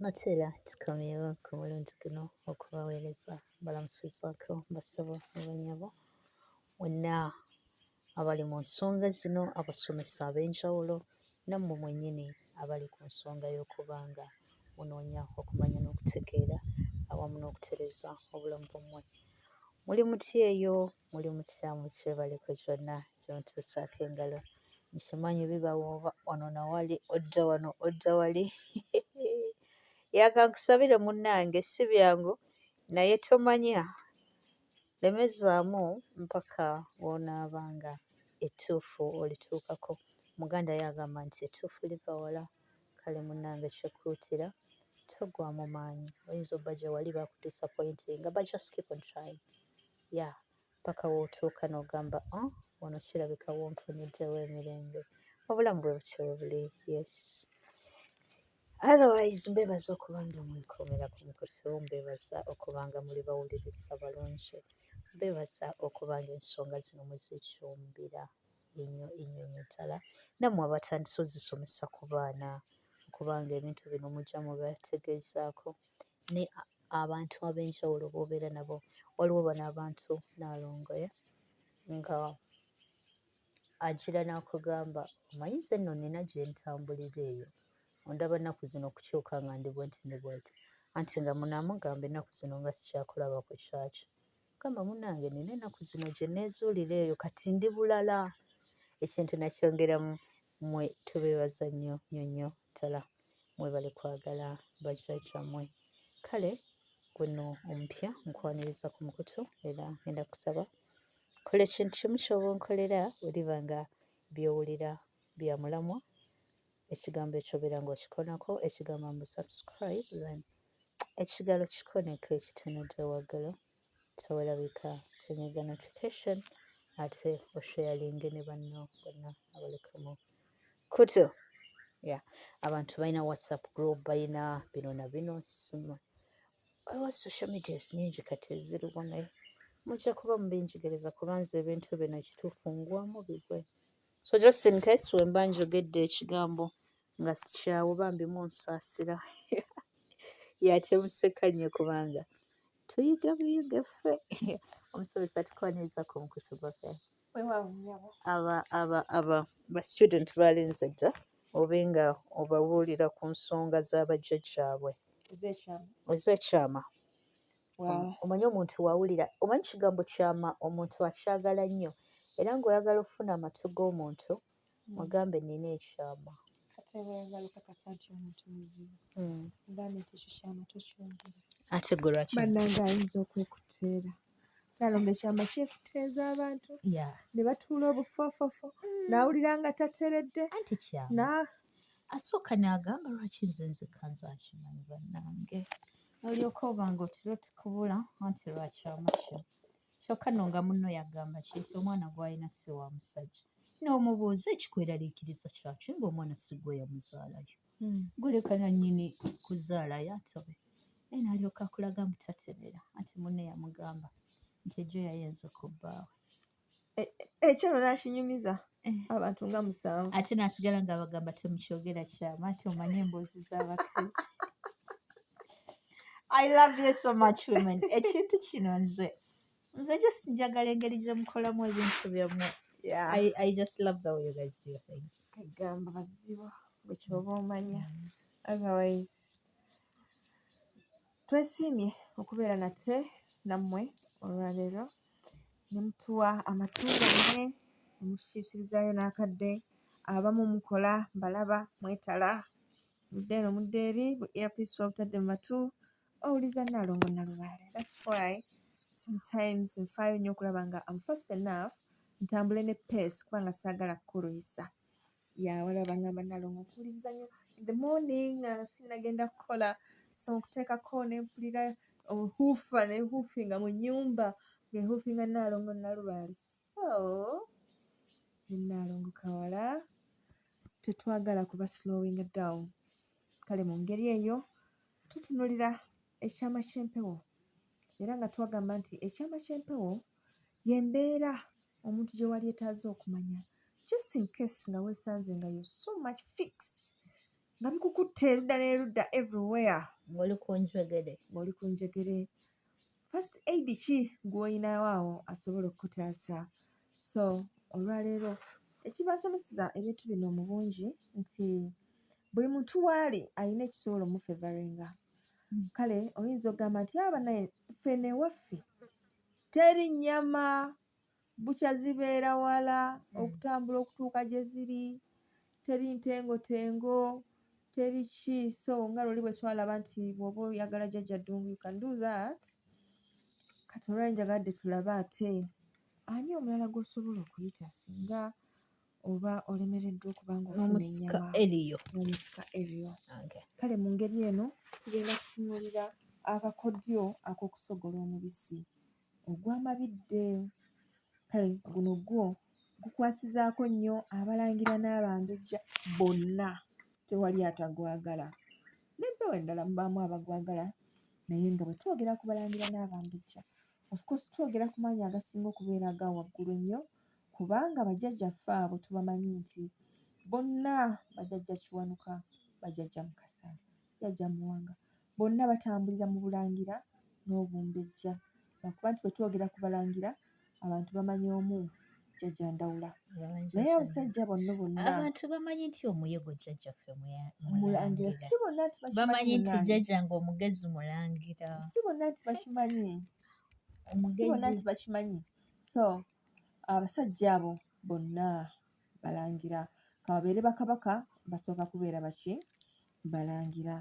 Nate era tukomyewo ku mulundi guno okubaweereza. Mbalamusizzaako bassebo ne bannyabo mwenna abali mu nsonga zino, abasomesa ab'enjawulo nammwe mwennyini abali ku nsonga y'okuba nga munoonya okumanya n'okutegeera awamu n'okutereeza obulamu bwammwe. Muli mutya eyo? Muli mutya mukyebaleko gyonna gye mutuusaako engalo? Nkimanyi bibawooba wano na wali, odda wano odda wali. Yaka nkusabire munnange, si byangu naye tomanya, lemezaamu mpaka w'onaaba nga ettuufu olituukako. Omuganda ye agamba nti ettuufu liva wala. Kale munnange kyekuutira toggwaamu maanyi. Oyinza obba gye wali bakudisappointinga, but just keep on trying. Yeah, mpaka w'otuuka n'ogamba, "Oh, wano kirabika wonfuniddewo emirembe." Obulamu bwe butyo bwe buli, yes. Otherwise mbeebaza okuba nga mwekuumira ku mukutu, mbeebaza okuba nga muli bawuliriza balungi, mbeebaza okuba nga ensonga zino muzijumbira ennyo ennyo ennyo ddala. Nammwe abatandise ozisomesa ku baana, okubanga ebintu bino mujja mubategeezaako ne abantu ab'enjawulo b'obeera nabo. Waliwo bano abantu Nnaalongo nga agira n'akugamba, "Omanyi nze nno nnina gye ntambulira eyo, ondaba nnaku zino okukyuka nga ndi bwenti ne bwenti." Anti nga munaamugamba, "Ennaku zino nga sikyakulaba ku kyaki." Gamba, "Munnange, nnina ennaku zino gye neezuulira eyo, kati ndi bulala." Ekintu nakyongeramu. Mmwe tubeebaza nnyo nnyo nnyo ddala, mwebale kwagala bajjajjammwe. Kale gwe nno omupya nkwaniriza ku mukutu, era ngenda kusaba kola ekintu kimu ky'oba onkolera: oliba nga by'owulira bya mulamwa, ekigambo ekyo obeera ng'okikonako ekigamba mbu subscribe, then ekigalo kikoneko ekitunudde waggulu. Teweerabika kunyiga notification, ate osharinge ne banno bonna abali ku mukutu. Yeah, abantu balina WhatsApp group, balina bino na bino, sima waliwo social medias nnyingi kati eziriwo, naye mujja kuba mubinjigiriza kuba nze ebintu bino ekituufu ngwamu bigwe. So just in case we mba njogedde ekigambo nga sikyawo, bambi munsaasira, yate museka nnyo kubanga tuyiga buyiga ffe. Omusomesa, tukwaniriza ku mukutu gwaffe. Weewaawo nnyabo. Aba ba student balinze dda obe nga obabuulira ku nsonga z'abajjajjaabwe ez'ekyama. Ez'ekyama. Wow. Omanyi omuntu wawulira, omanyi kigambo kyama, omuntu akyagala nnyo, era ng'oyagala okufuna amatu g'omuntu, mugambe, "Nina ekyama." Ate bw'oyagala okakasa nti omuntu muzibu, mugambe nti ekyo kyama, tokyogera. Ate gwe lwaki? Bannange, ayinza okwekuteera. Nalongo, ekyama kyekuteeza abantu ne batuula obufoofofo, n'awulira nga tateredde. Anti kyama. Asooka n'agamba, "Lwaki nze nzekka nze akimanyi?" Bannange, olyoka oba nga otiro tukubula anti lwakyama kyo. Kyokka nno nga munno yagamba ki nti omwana gw'alina si wa musajja, n'omubuuza, "Ekikweraliikiriza kyaki ng'omwana si gwe yamuzaalayo?" Guleka nannyini kuzaalayo atobe, naye n'alyoka akulaga mbu tatereera, anti munne yamugamba nti ejjo yayinza okubbaawe. Ekyo nno n'akinyumiza abantu nga 7. Ate n'asigala ng'abagamba, "Temukyogera, kyama." Ate omanye emboozi z'abakazi. I love you so much, women. Ekintu kino nze just njagala engeri gye mukolamu ebintu byammwe. I just love the way you guys do your things. Agamba bazibu bwe kyoba omanya. Otherwise twesiimye okubeera nate nammwe olwaleero ne mutuwa amatu gammwe ne mutufiisirizaayo n'akadde. Abamu mukola, mbalaba mwetala, mudde eno mudde eri, bu earpiece wabutadde mu matu, owuliza Nnaalongo Nnalubaale. That's why sometimes nfaayo nnyo okulaba nga am fast enough, ntambule ne pace, kubanga saagala kukulwisa. Ya, waliwo abangamba, "Nnaalongo, nkuwuliriza nnyo in the morning nga sinnagenda kukola, so nkuteekako ne mpulira ohuufa ne huufinga mu nnyumba ng'ehuufinga Nnaalongo Nnalubaale." So ne Nnaalongo Kawala tetwagala kuba slowing down. Kale mu ngeri eyo tutunuulira ekyama ky'empewo, era nga twagamba nti ekyama ky'empewo y'embeera omuntu gye wali etaaze okumanya just in case nga weesanze nga you're so much fixed. Nga bikukutte erudda n'erudda everywhere. Ng'oli ku njegere. Ng'oli ku njegere. First aid ki gw'olinawo awo asobola okukutaasa? So olwaleero ekibasomeseza ebintu bino mu bungi nti buli muntu waali alina ekisobola omufevaringa. Kale oyinza okugamba nti aba naye ffe newaffe teri nnyama, bukya zibeera wala okutambula okutuuka gye ziri, teri ntengotengo, teri ki. So nga luli bwe twalaba nti bw'oba oyagala Jjajja Ddungu you can do that. Kati olwaleero njagadde tulabe ate ani omulala gw'osobola okuyita singa oba olemereddwa okuba ng'ofuna N'omusika ennyama eriyo. N'omusika eriyo. Kale mu ngeri eno tugenda kutunuulira akakodyo ak'okusogola omubisi ogw'amabidde. Kale guno gwo gukwasizaako nnyo abalangira n'abambejja bonna, tewali atagwagala. N'empewo endala mubaamu abagwagala, naye nga bwe twogera ku balangira n'abambejja, of course twogera ku maanyi agasinga okubeera aga waggulu ennyo, kubanga bajjajjaffe abo tubamanyi nti bonna bajjajja Kiwanuka, bajjajja Mukasa, jjajja Muwanga, bonna batambulira mu bulangira n'obumbejja. Lwakuba nti bwe twogera ku balangira abantu bamanyi omu jjajja Ndawula, naye abasajja bonna bonna Abantu bamanyi nti omuyego jjajjaffe mulangira. Mulangira. Si bonna nti bakimanyi Bamanyi nti munnange. jjajja ng'omugezi mulangira. Si bonna nti bakimanyi. Si bonna Omugezi. nti bakimanyi. So abasajja abo bonna balangira. Ka babeere bakabaka basooka kubeera baki? Balangira.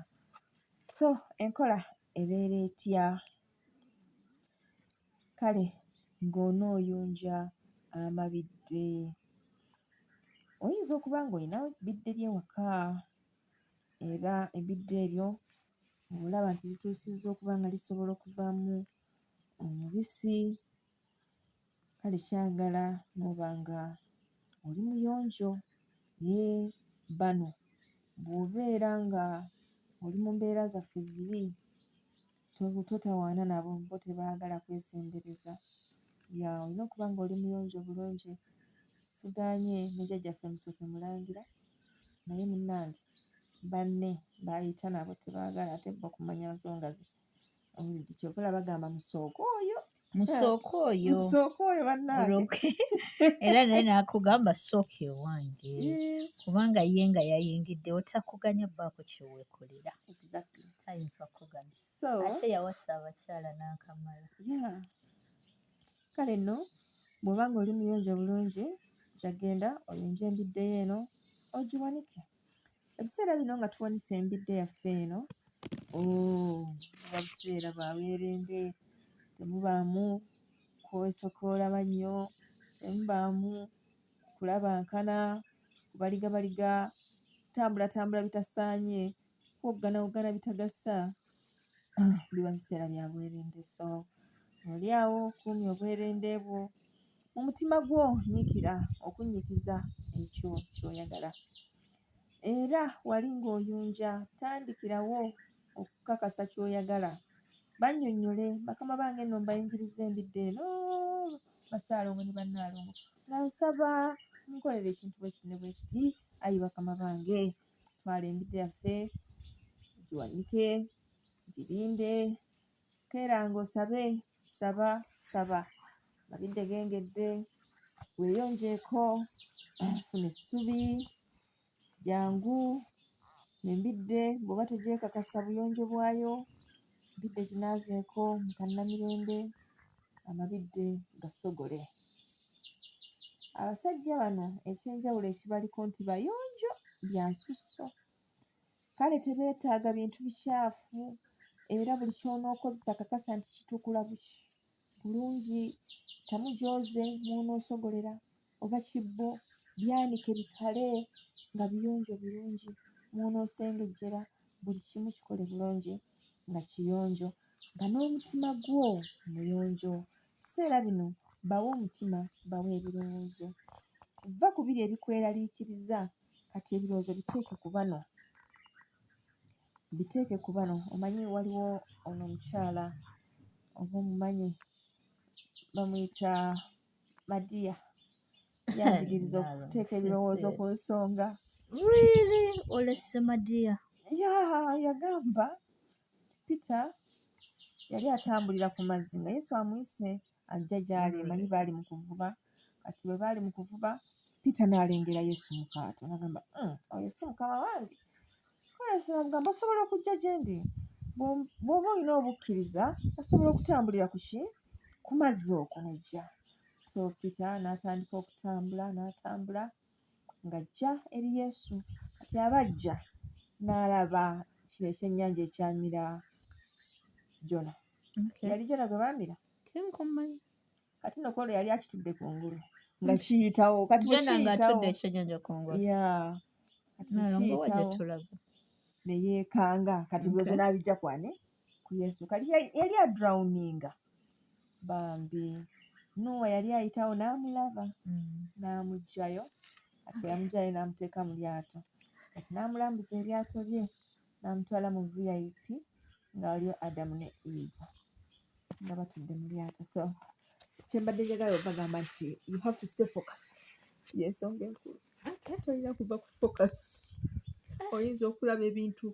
So enkola ebeera etya? Kale ng'onooyunja amabidde. Oyinza okuba ng'olina ebbidde ly'ewaka era ebbidde eryo olaba nti lituusizza okuba nga lisobola okuvaamu omubisi. Kale kyagala n'oba nga oli muyonjo. Yee bano bw'obeera nga oli mu mbeera zaffe zibi totawaana nabo, bo tebaagala kwesembereza. Ya olina okuba ng'oli muyonjo bulungi. Situgaanye ne jjajjaffe Musoke Mulangira, naye munnange banne b'ayita nabo tebaagala ate bo kumanya nsonga ze. Ky'ova olaba bagamba musooke oyo. Musooke oyo. Musooke oyo bannange. Era naye n'akugamba sooka ewange. Kubanga ye nga yayingiddewo takuganya bbaako kye weekolera. Exactly. Tayinza kukuganya. So, ate yawasa abakyala n'akamala. Yeah. Kale nno bw'oba ng'oli muyonjo bulungi, ojja genda oyunje embidde yo eno ogiwanike. Ebiseera bino nga tuwanise embidde yaffe eno, biba biseera bya bwerende, temubaamu kwesokoola mannyo, temubaamu kulabankana, kubaligabaliga, kutambulatambula bitasaanye, kuwogganawoggana bitagasa, biba biseera bya bwerende. So oli awo kuumya obwerende bwo. Mu mutima gwo nyiikira okunnyikiza ekyo ky'oyagala. Era wali ng'oyunja tandikirawo okukakasa ky'oyagala. Bannyonnyole bakama bange nno mbayingirizza embidde eno bassaalongo ne bannaalongo nga nsaba munkolere ekintu bwe kiti ne bwe kiti ayi bakama bange. Twala embidde yaffe giwanike, girinde, keeranga osabe, saba saba. Amabidde gengedde, weeyonjeeko, funa essubi, jangu embidde bw'oba togyekakasa buyonjo bwayo, embidde ginaazeeko mu kannamirembe, amabidde gasogole. Abasajja bano eky'enjawulo ekibaliko nti bayonjo bya nsusso. Kale tebeetaaga bintu bikyafu era buli ky'onookozesa kakasa nti kitukula bulungi, ttamu gy'oze mw'onoosogolera oba kibbo, byanike bikale nga biyonjo bulungi mw'onoosengejjera, buli kimu kikole bulungi nga kiyonjo nga n'omutima gwo muyonjo. Ebiseera bino bawe omutima, bawe ebirowoozo. Vva ku biri ebikweraliikiriza, kati ebirowoozo biteeke ku bano. Biteeke ku bano. Omanyi waliwo ono omukyala oba omumanyi bamuyita Madiya. Yanjigiriza okuteeka ebirowoozo ku nsonga. Really? Olese madiya. Yeah, yagamba Peter yali atambulira ku mazzi nga Yesu amuyise ajja gy'ali, emanyi baali mu kuvuba. Kati bwe baali mu kuvuba, Peter n'alengera Yesu mu kaato n'agamba, oyo si mukama wange. Ko Yesu n'amugamba, osobola okujja gye ndi? Bw'oba olina obukkiriza, osobola okutambulira ku ki? Ku mazzi okwo n'ojja. So Peter n'atandika okutambula, n'atambula ng'ajja eri Yesu. Kati aba ajja n'alaba kino ekyennyanja ekyamira Jona. Yali Jona gwe baamira? Tinkumanyi. Kati nno kwolwo yali akitudde ku ngulu nga kiyitawo. Kati bwe Jona kiyitawo. ng'atudde ekyennyanja ku ngulu. Yeah. Kati bwe Nalongo wa gye kiyitawo tulaga. ne yeekanga. Kati ebirowoozo n'abijja kwani? Ku Yesu. Kati yali adrowninga. Bambi. Nuuwa yali ayitawo n'amulaba. N'amuggyayo. Kati bwe yamuggyayo n'amuteeka mu lyato. Kati n'amulambuza eryato lye n'amutwala mu VIP nga waliyo Adamu ne Eva nga batudde mu lyato. So kye mbadde njagala obagamba nti you have to stay focused. Y'ensonga enkulu. Tolina kuva ku focus. Oyinza okulaba ebintu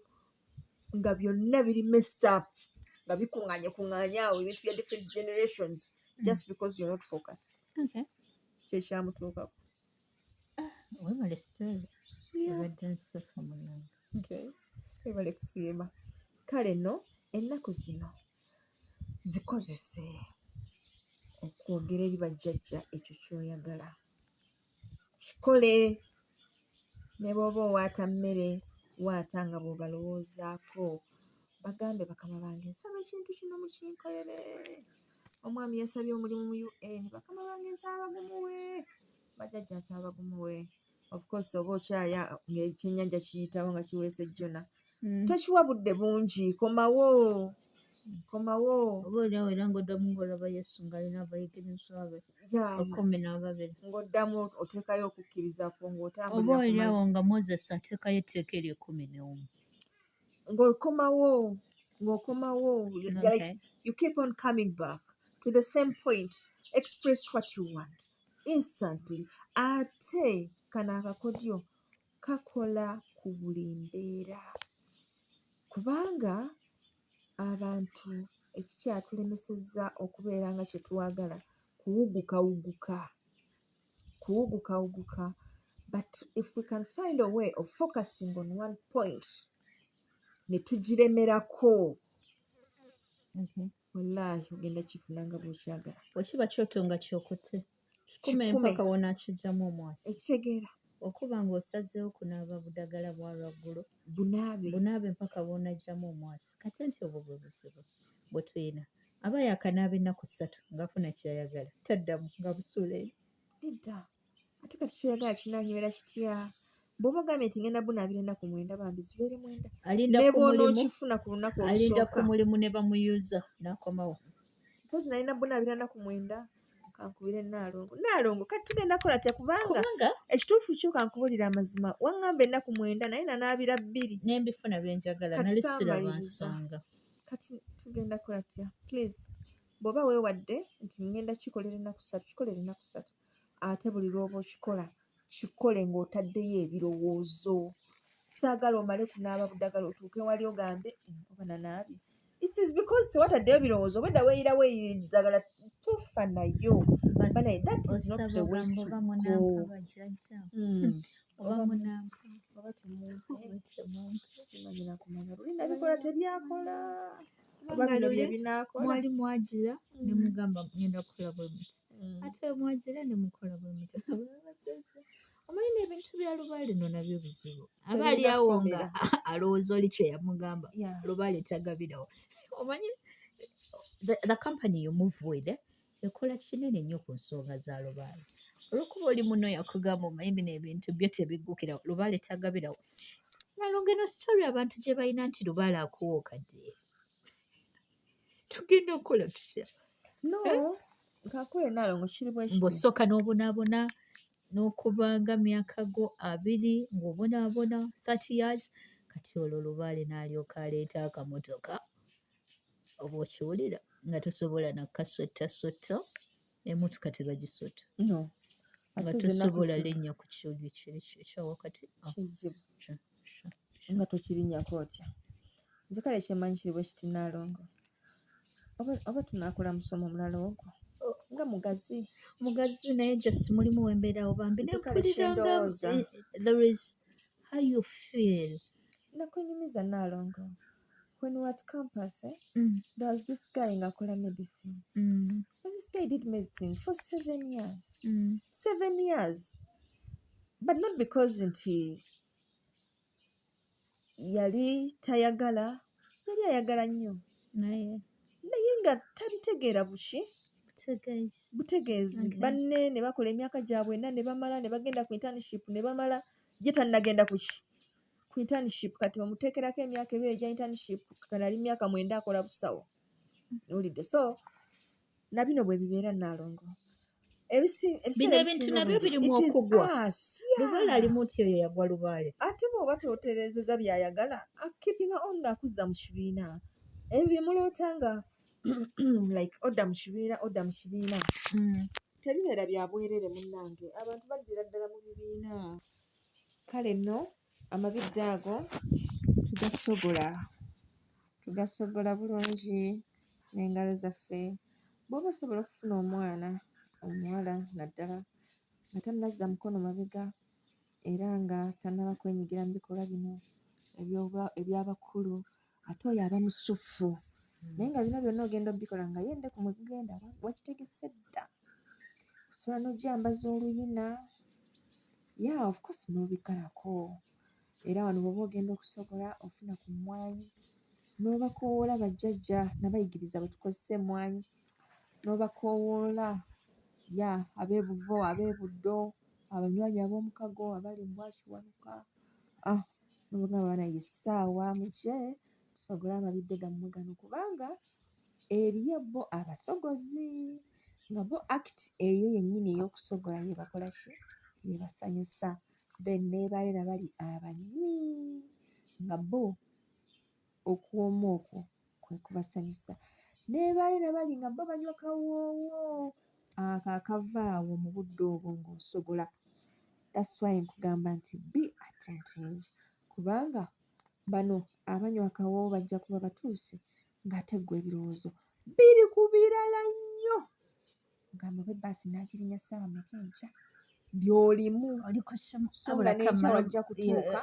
nga byonna biri messed up, nga bikuŋŋaanye kuŋŋaanye awo ebintu bya different generations just because you're not focused. Kye kyamutuukako. Webale story. Ebadde nsufu munnange. Okay. Webale kusiima. Kale nno ennaku zino zikozese okwogera eri bajjajja ekyo ky'oyagala. Kikole ne bw'oba owaata mmere, waata nga bw'obalowoozaako. Bagambe bakama bange nsaba ekintu kino mukinkolere. Omwami yasabye omulimu mu UN, bakama bange nsaba bagumuwe. Bajjajja nsaba bagumuwe. Of course oba okyaya ng'ekyennyanja kiyitawo nga kiweese Jona. Tokiwa budde bungi, komawo. Komawo. Oba oliawo era ng'oddamu ng'olaba Yesu ng'alina abayigirizwa be 12. Ng'oddamu oteekayo okukkiriza kwo ng'otambulira Oba ku oliawo mazzi. nga Moses ateekayo etteeka eryo 11. Ng'okomawo, ng'okomawo. Like you keep on coming back to the same point. Express what you want instantly. Ate kano akakodyo kakola ku buli mbeera. Kubanga abantu ekikyatulemesezza okubeera nga kye twagala kuwugukawuguka. Kuwugukawuguka. But if we can find a way of focusing on one point, ne tugiremerako. Wallaahi ogenda kifuna nga bw'okyagala. Bwe kiba kyoto nga kyokutte, kikume Kikume. mpaka w'onaakiggyamu omwasi. Ekitegeera. Okuba ng'osazeewo kunaaba budagala bwa lwaggulo, Bunaabe. bunaabe mpaka w'onaggyamu omwasi. Kati nti obwo bwe buzibu bwe tulina. Aba yaakanaaba ennaku 3 ng'afuna ky'ayagala, taddamu nga busuula eri. Nedda. Ate kati ky'oyagala kinaanywera kitya? Bw'oba ogambye nti ngenda bunaabira ennaku 9 bambi zibeere 9. Alinda Ne ku mulimu, bw'onookifuna ku lunaku alinda ku olusooka. mulimu ne bamuyuza n'akomawo. Mpozi nalina bunaabira nnaku 9. Kankubire Nnaalongo. Nnaalongo kati tugenda kukola tutya kubanga ekituufu kyo kankubulire amazima. Waŋŋamba ennaku 9 naye nanaabira 2. Ne mbifuna bye njagala Kati nali siraba saamaliriza. nsonga. Kati tugenda kukola tutya? Please bw'oba weewadde nti ngenda kikolera ennaku 3, kikolere ennaku 3. Ate buli lw'oba okikola, kikole ng'otaddeyo ebirowoozo. Saagala omale kunaaba budagala otuuke wali ogambe, oba nanaabye. It is because tewataddeyo birowoozo, obwedda weeyira weeyira eddagala tofa nayo. Banaye, that is not the way to Oba go. munampa bajjajja. Oba Oba munampa. Oba temumpe. Oba temumpe. Simanyi na kumanya. Luli nabikola tebyakola. Oba Kubanga bino bye luli binaakola. Mwali mwagira ne mugamba ngenda kukola bwe muti. Ate mwagira ne mukola bwe muti. Omanyi n'ebintu bya lubaale nno nabyo bizibu. Aba Tolina ali awo nga formula. alowooza oli kye yamugamba. Lubaale tagabirawo. Omanyi the company you move with, ekola kinene nnyo ku nsonga za lubaale. Olw'okuba oli muno yakugamba omanyi bino ebintu byo tebiggukirawo, lubaale tagabirawo. Nalongo eno story abantu gye balina nti lubaale akuwa okadde. Tugenda kukola tutya? No, nkakuwe Nalongo kiri bwe kiti. Ng'osooka n'obonaabona n'okubanga myaka go 20 ng'obonaabona 30 years, kati olwo lubaale n'alyoka aleeta akamotoka oba okiwulira nga tosobola na kasottasotta, emmotoka tebagisotta. No. Nga Ate nze ennaku tosobola zino linnya ku kyugi kiri ekyawakati. Ah, kizibu sha. Nga tokirinnyako otya? Nze kale kyemmanyi kiri bwe kiti, Nnaalongo, oba tunaakola musomo mulala ogwo nga mugazi. Mugazi, naye just mulimu wembeerawo bambi Nze kale nempulira nga kyendowooza there is how you feel. Nakunyumiza, Nnaalongo, when we were at campus, eh, there was this guy ng'akola medicine, and this guy did medicine for 7 years. 7 years, but not because nti yali tayagala, yali ayagala nnyo, naye naye nga tabitegeera buki butegeezi. Butegeezi. Banne ne bakola emyaka gyabwe ena ne bamala ne bagenda ku internship ne bamala, ye tannagenda kuki, ku internship. Kati bamuteekerako emyaka 2 egya internship, kana ali myaka 9 akola busawo, owulidde? So na bino bwe bibeera, Nnaalongo. Bino Ebiseera ebintu ebisinga nabyo obungi birimu it is okugwa. us. Lubaale alimu nti oyo yagwa lubaale. Ate bw'oba totereezeza by'ayagala, akeepinga on ng'akuzza mu kibiina. Ebyo bye muloota nga like odda mu kibiina, odda mu kibiina, tebibeera bya bwereere, munnange. Abantu baddira ddala mu bibiina. Kale nno amabidde ago tugasogola, tugasogola bulungi n'engalo zaffe. Bw'oba osobola okufuna omwana omuwala naddala nga tannazza mukono mabega era nga tannaba kwenyigira mu bikolwa bino eby'abakulu, ate oyo aba musufu. Naye nga bino byonna ogenda obikola nga ye endeku mwe gugenda wakitegese dda, osobola n'ogyambaza oluyina, yeah, of course, n'obikalako. Era wano bw'oba ogenda okusogola, ofuna ku mmwanyi n'obakoowoola bajjajja. Nabayigiriza bwe tukozesa emmwanyi, n'obakoowoola ya ab'e Buvo, ab'e Buddo, abanywanyi ab'omukago abali mu Bwakiwanuka, ah, n'obagamba, "Banaye, essaawa mujje tusogole amabidde gammwe gano," kubanga eriyo bo abasogozi nga bo act eyo yennyini ey'okusogola ye bakola ki, ebasanyusa. Then neebaayo nabali abanywi nga bo okuwooma okwo kwe kubasanyusa. Neebaayo nabali nga bo banywa kawoowo ako akava awo mu budde obwo ng'osogola. That's why nkugamba nti be attentive, kubanga bano abanywa akawoowo bajja kuba batuuse ng'ate ggwe ebirowoozo biri ku birala nnyo. Ngamba oba ebbaasi naagirinnya ssaawa mmeka enkya, by'olimu. So nga n'enkya wajja kutuuka.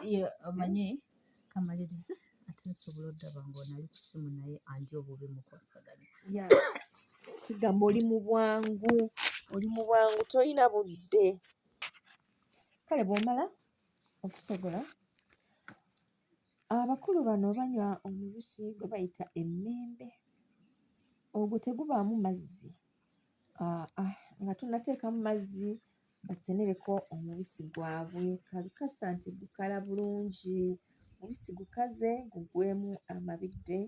Omanyi kamalirize ate nsobola oddaba ng'ono ali ku ssimu, naye andi obubi mukwasaganya. Yeah. Kugamba oli mu bwangu, oli mu bwangu, tolina budde. Kale bw'omala okusogola, abakulu bano banywa omubisi gwe bayita emmembe. Ogwo tegubaamu mazzi, aa, nga tonnateekamu mazzi basenereko omubisi gwabwe, kakasa nti gukala bulungi, omubisi gukaze gugwemu amabidde,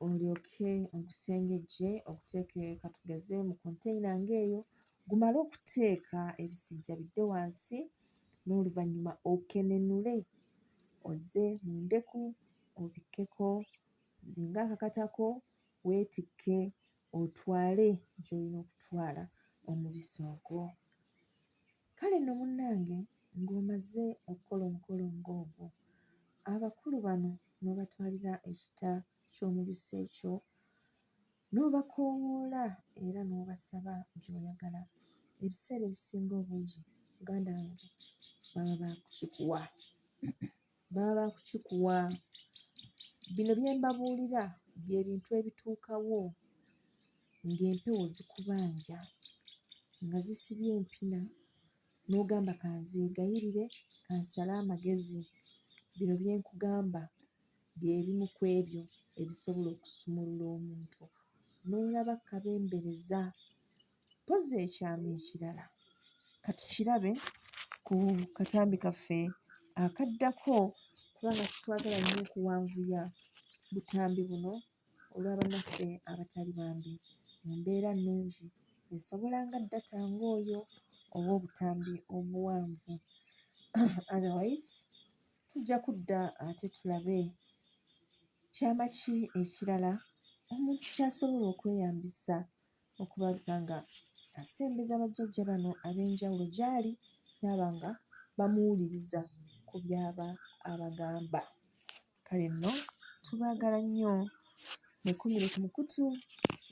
olyoke ogusengejje oguteeke, katugeze, mu container ng'eyo. Gumale okuteeka ebisijja bidde wansi, n'oluvannyuma okenenule, ozze mu ndeku, obikkeko, ozinge akakatako, weetikke otwale gy'olina okutwala omubisi ogwo. Kale nno munnange, ng'omaze okukola omukolo ng'ogwo, abakulu bano n'obatwalira ekita ky'omubisi ekyo, n'obakoowoola era n'obasaba by'oyagala. Ebiseera ebisinga obungi, muganda wange, baba baakukikuwa, baba baakukikuwa. Bino bye mbabuulira bye bintu ebituukawo ng'empewo zikubanja, nga zisibye empina, n'ogamba kanzeegayirire, kansale amagezi. Bino bye nkugamba bye bimu ku ebyo ebisobola okusumulula omuntu n'olaba kabembereza. Mpozzi ekyama ekirala katukirabe ku katambi kaffe akaddako, kubanga sitwagala nnyo okuwanvuya butambi buno olwa bannaffe abatali bambi mu mbeera nnungi esobola nga data ng'oyo ow'obutambi obuwanvu. Otherwise tujja kudda ate tulabe kyama ki ekirala omuntu ky'asobola okweyambisa okulabika nga Asembeza bajjajja bano ab'enjawulo gy'ali n'aba nga bamuwuliriza ku by'aba abagamba. Kale nno tubaagala nnyo, mwekuumire ku mukutu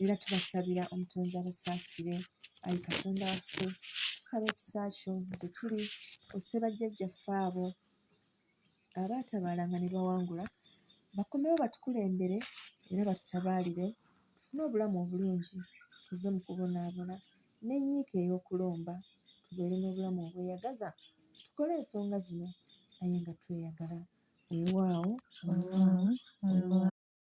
era tubasabira Omutonzi abasaasire. Ayi Katonda waffe, tusaba ekisa kyo gye tuli, osse bajjajjaffe abo abaatabaalanga ne bawangula, bakomewo batukulembere era batutabaalire tufune obulamu obulungi, tuve mu kubonaabona n'ennyiike ey'okulomba, tubeere n'obulamu obweyagaza, tukole ensonga zino naye nga tweyagala. Weewaawo, weewaawo, weewaawo.